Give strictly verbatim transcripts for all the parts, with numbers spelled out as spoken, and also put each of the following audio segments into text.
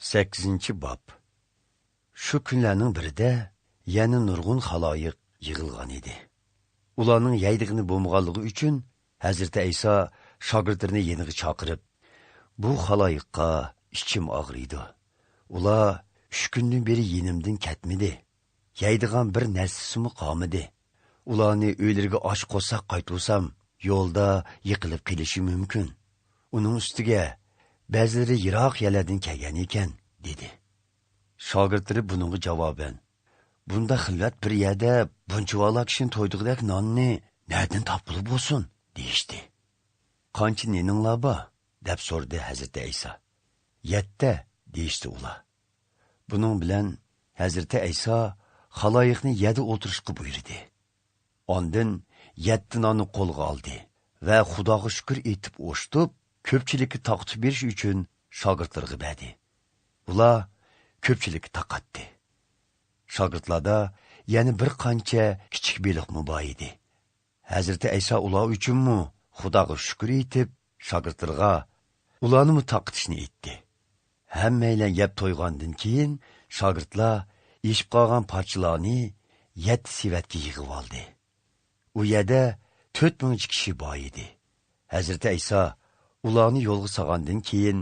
سەككىزىنچى باب. شۇ كۈنلەرنىڭ بىرىدە يەنە نۇرغۇن خالايىق يىغىلغان ئىدى. ئۇلارنىڭ يەيدىغىنى بولمىغانلىقى ئۈچۈن، ھەزرىتى ئەيسا شاگىرتلىرىنى يېنىغا چاقىرىپ، «بۇ خالايىققا ئىچىم ئاغرىيدۇ. ئۇلار ئۈچ كۈندىن بېرى يېنىمدىن كەتمىدى. يەيدىغان بىر نەرسىسىمۇ قالمىدى. ئۇلارنى ئۆيلىرىگە ئاچ قورساق قايتۇرسام، يولدا يىقىلىپ قېلىشى مۇمكىن. ئۇنىڭ ئۈستىگە بەزىلىرى يىراق يەرلەردىن كەلگەن ئىكەن» دېدى. شاگىرتلىرى بۇنىڭغا جاۋابەن، «بۇنداق خىلۋەت بىر يەردە بۇنچىۋالا كىشىنى تويدۇرغۇدەك ناننى نەدىن تاپقىلى بولسۇن؟» دېيىشتى. «قانچە نېنىڭلار بار؟» دەپ سورىدى ھەزرىتى ئەيسا. «يەتتە» دېيىشتى ئۇلار. بۇنىڭ بىلەن ھەزرىتى ئەيسا خالايىقنى يەردە ئولتۇرۇشقا بۇيرۇدى. ئاندىن يەتتە ناننى قولىغا ئالدى ۋە خۇداغا شۈكۈر ئېيتىپ ئوشتۇپ، كۆپچىلىككە تارقىتىپ بېرىش ئۈچۈن شاگىرتلىرىغا بەردى. ئۇلار كۆپچىلىككە تارقاتتى. شاگىرتلاردا يەنە بىر قانچە كىچىك بېلىقمۇ بار ئىدى. ھەزرىتى ئەيسا ئۇلار ئۈچۈنمۇ خۇداغا شۈكۈر ئېيتىپ، شاگىرتلىرىغا ئۇلارنىمۇ تارقىتىشنى ئېيتتى. ھەممەيلەن يەپ تويغاندىن كېيىن، شاگىرتلار ئېشىپ قالغان پارچىلارنى يەتتە سېۋەتكە يىغىۋالدى. ئۇ يەردە تۆت مىڭچە كىشى بار ئىدى. ھەزرىتى ئەيسا ئۇلارنى يولغا سالغاندىن كېيىن،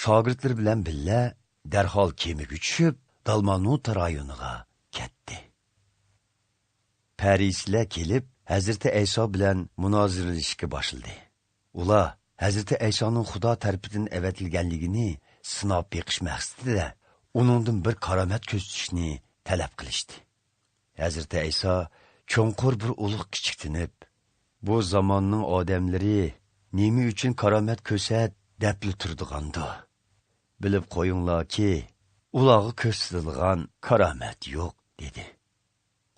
شاگىرتلىرى بىلەن بىللە دەرھال كېمىگە چۈشۈپ، دالمانۇتا رايونىغا كەتتى. پەرىسىيلەر كېلىپ، ھەزرىتى ئەيسا بىلەن مۇنازىرىلىشىشكە باشلىدى. ئۇلار ھەزرىتى ئەيسانىڭ خۇدا تەرىپىدىن ئەۋەتىلگەنلىكىنى سىناپ بېقىش مەقسىتىدە ئۇنىڭدىن بىر كارامەت كۆرسىتىشنى تەلەپ قىلىشتى. ھەزرىتى ئەيسا چوڭقۇر بىر ئۇلۇغ كىچىكتىنىپ، «بۇ زاماننىڭ ئادەملىرى نېمە ئۈچۈن كارامەت كۆرسەت دەپلا تۇرىدىغاندۇ؟ بىلىپ قويۇڭلاركى، ئۇلارغا كۆرسىتىدىغان كارامەت يوق» دېدى.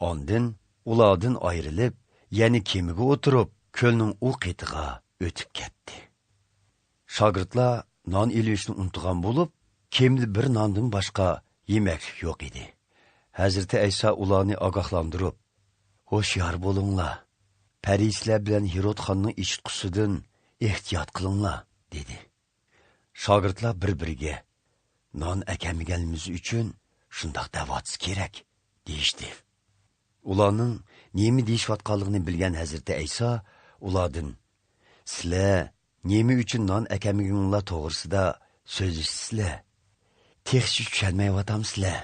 ئاندىن ئۇلاردىن ئايرىلىپ، يەنە كېمىگە ئولتۇرۇپ، كۆلنىڭ ئۇ قېتىغا ئۆتۈپ كەتتى. شاگىرتلار نان ئېلىۋېلىشنى ئۇنتۇغان بولۇپ، كېمىدە بىر ناندىن باشقا يېمەكلىك يوق ئىدى. ھەزرىتى ئەيسا ئۇلارنى ئاگاھلاندۇرۇپ، «ھوشيار بولۇڭلار، پەرىسىيلەر بىلەن ھېرود خاننىڭ ئېچىتقۇسىدىن ئېھتىيات قىلىڭلار» دېدى. شاگىرتلار بىر-بىرىگە، «نان ئەكەلمىگەنلىكىمىز ئۈچۈن شۇنداق دەۋاتسا كېرەك» دېيىشتى. ئۇلارنىڭ نېمە دېيىشىۋاتقانلىقىنى بىلگەن ھەزرىتى ئەيسا ئۇلاردىن، «سىلەر نېمە ئۈچۈن نان ئەكەلمىگىنىڭلار توغرىسىدا سۆزلىشىسىلەر؟ تېخىچە چۈشەنمەيۋاتامسىلەر؟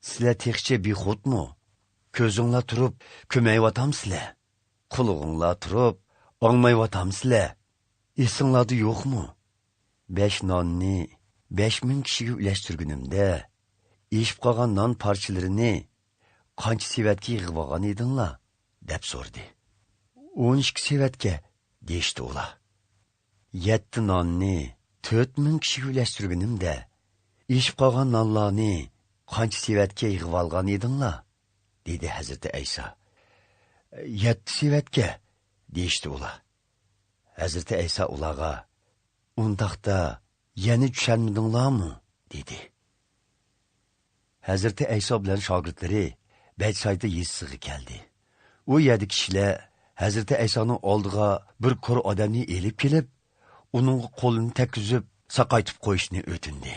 سىلەر تېخىچە بىخۇدمۇ؟ كۆزۈڭلار تۇرۇپ كۆرمەيۋاتامسىلەر؟ قۇلىقىڭلار تۇرۇپ ئاڭلىمايۋاتامسىلەر؟ ئېسىڭلاردا يوقمۇ؟ بەش ناننى بەش مىڭ كىشىگە ئۈلەشتۈرگىنىمدە، ئېشىپ قالغان نان پارچىلىرىنى قانچە سېۋەتكە يىغىۋالغان ئىدىڭلار؟» دەپ سورىدى. «ئون ئىككى سېۋەتكە» دېيىشتى ئۇلار. «يەتتە ناننى تۆت مىڭ كىشىگە ئۈلەشتۈرگىنىمدە، ئېشىپ قالغان نانلارنى قانچە سېۋەتكە يىغىۋالغان ئىدىڭلار؟» دېدى ھەزرىتى ئەيسا. «يەتتە سېۋەتكە» دېيىشتى ئۇلار. ھەزرىتى ئەيسا ئۇلارغا، «ئۇنداقتا يەنە چۈشەنمىدىڭلارمۇ؟» دېدى. ھەزرىتى ئەيسا بىلەن شاگىرتلىرى بەتسايدا يېزىسىغا كەلدى. ئۇ يەردە كىشىلەر ھەزرىتى ئەيسانىڭ ئالدىغا بىر كور ئادەمنى ئېلىپ كېلىپ، ئۇنىڭغا قولىنى تەگكۈزۈپ، ساقايتىپ قويۇشنى ئۆتۈندى.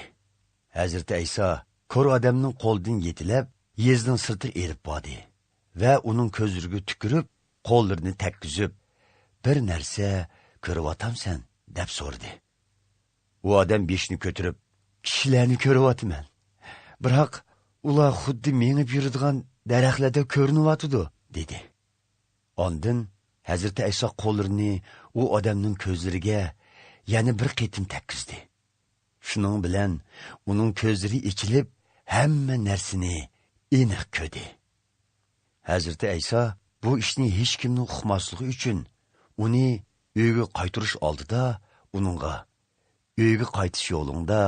ھەزرىتى ئەيسا كور ئادەمنىڭ قولىدىن يېتىلەپ، يېزىنىڭ سىرتىغا ئېلىپ باردى ۋە ئۇنىڭ كۆزلىرىگە تۈكۈرۈپ، قوللىرىنى تەگكۈزۈپ، «بىر نەرسە كۆرۈۋاتامسەن؟» دەپ سورىدى. ئۇ ئادەم بېشىنى كۆتۈرۈپ، «كىشىلەرنى كۆرۈۋاتىمەن. بىراق، ئۇلار خۇددى مېڭىپ يۈرىدىغان دەرەخلەردەك كۆرۈنۈۋاتىدۇ» دېدى. ئاندىن ھەزرىتى ئەيسا قوللىرىنى ئۇ ئادەمنىڭ كۆزلىرىگە يەنە بىر قېتىم تەگكۈزدى. شۇنىڭ بىلەن ئۇنىڭ كۆزلىرى ئېچىلىپ، ھەممە نەرسىنى ئېنىق كۆردى. ھەزرىتى ئەيسا بۇ ئىشنى ھېچكىمنىڭ ئۇقماسلىقى ئۈچۈن، ئۇنى ئۆيگە قايتۇرۇش ئالدىدا ئۇنىڭغا، «ئۆيگە قايتىش يولۇڭدا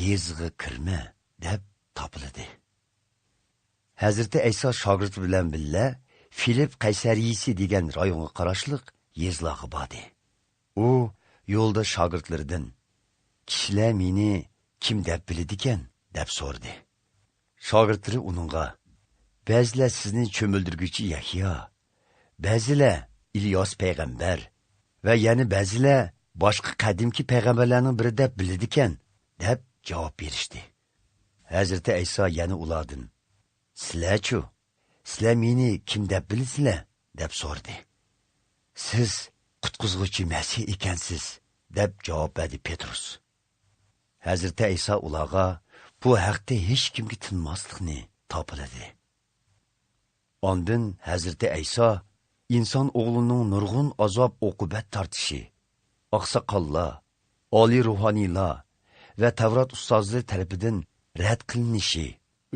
يېزىغا كىرمە» دەپ تاپىلىدى. ھەزرىتى ئەيسا شاگىرتى بىلەن بىللە فىلىپ قەيسەرىيىسى دېگەن رايونغا قاراشلىق يېزىلارغا باردى. ئۇ يولدا شاگىرتلىرىدىن، «كىشىلەر مېنى كىم دەپ بىلىدىكەن؟» دەپ سورىدى. شاگىرتلىرى ئۇنىڭغا، «بەزىلەر سىزنى چۆمۈلدۈرگۈچى يەھيا، بەزىلەر ئىلياس پەيغەمبەر ۋە يەنە بەزىلەر باشقا قەدىمكى پەيغەمبەرلەرنىڭ بىرى دەپ بىلىدىكەن» دەپ جاۋاب بېرىشتى. ھەزرىتى ئەيسا يەنە ئۇلاردىن، سىلەرچۇ؟ سىلەر مېنى كىم دەپ بىلىسىلەر؟ دەپ سورىدى. سىز قۇتقۇزغۇچى مەسىھ ئىكەنسىز، دەپ جاۋاب بەردى پېترۇس. ھەزرىتى ئەيسا ئۇلارغا بۇ ھەقتە ھېچكىمگە تىنماسلىقنى تاپىلىدى. ئاندىن ھەزرىتى ئەيسا ئىنسان ئوغلىنىڭ نۇرغۇن ئازاب-ئوقۇبەت تارتىشى، ئاقساقاللار، ئالىي روھانىيلار ۋە تەۋرات ئۇستازلىرى تەرىپىدىن رەت قىلىنىشى،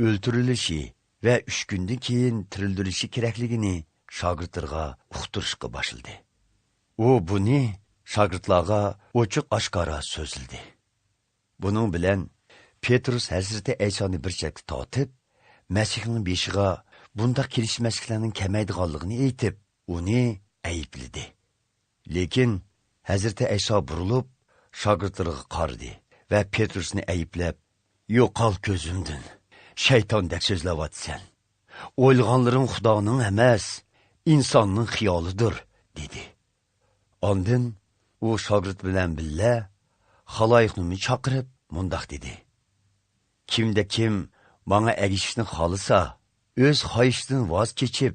ئۆلتۈرۈلۈشى ۋە ئۈچ كۈندىن كېيىن تىرىلدۈرۈلۈشى كېرەكلىكىنى شاگىرتلىرىغا ئۇقتۇرۇشقا باشلىدى. ئۇ بۇنى شاگىرتلارغا ئوچۇق-ئاشكارا سۆزلىدى. بۇنىڭ بىلەن پېترۇس ھەزرىتى ئەيسانى بىر چەتكە تارتىپ، مەسىھنىڭ بېشىغا بۇنداق كېلىشمەسلىكلەرنىڭ كەلمەيدىغانلىقىنى ئېيتىپ، ئۇنى ئەيىبلىدى. لېكىن ھەزرىتى ئەيسا بۇرۇلۇپ، شاگىرتلىرىغا قارىدى ۋە پېترۇسنى ئەيىبلەپ، يوقال كۆزۈمدىن، شەيتاندەك سۆزلەۋاتىسەن. ئويلىغانلىرىڭ خۇدانىڭ ئەمەس، ئىنساننىڭ خىيالىدۇر، دېدى. ئاندىن ئۇ شاگىرت بىلەن بىللە خالايىقنىمۇ چاقىرىپ مۇنداق دېدى: كىمدە كىم ماڭا ئەگىشىشنى خالىسا، ئۆز خاھىشىدىن ۋاز كېچىپ،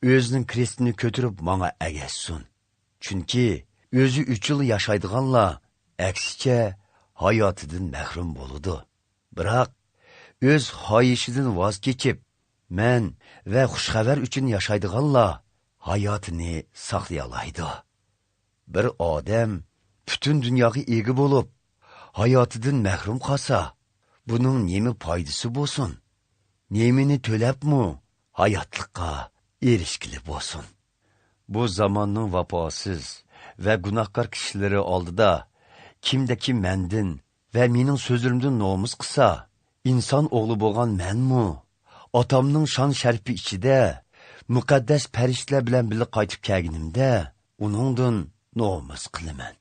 ئۆزىنىڭ كرېستىنى كۆتۈرۈپ ماڭا ئەگەشسۇن. چۈنكى ئۆزى ئۈچۈنلا ياشايدىغانلار ئەكسىچە ھاياتىدىن مەھرۇم بولىدۇ. بىراق ئۆز خاھىشىدىن ۋاز كېچىپ، مەن ۋە خۇش خەۋەر ئۈچۈن ياشايدىغانلار ھاياتىنى ساقلىيالايدۇ. بىر ئادەم پۈتۈن دۇنياغا ئىگە بولۇپ، ھاياتىدىن مەھرۇم قالسا، بۇنىڭ نېمە پايدىسى بولسۇن؟ نېمىنى تۆلەپمۇ ھاياتلىققا ئېرىشكىلى بولسۇن؟ بۇ زاماننىڭ ۋاپاسىز ۋە گۇناھكار كىشىلىرى ئالدىدا كىمدە كىم مەندىن ۋە مېنىڭ سۆزلىرىمدىن نومۇس قىلسا، ئىنسان ئوغلى بولغان مەنمۇ ئاتامنىڭ شان-شەرىپى ئىچىدە مۇقەددەس پەرىشتىلەر بىلەن بىللە قايتىپ كەلگىنىمدە ئۇنىڭدىن نومۇس قىلىمەن.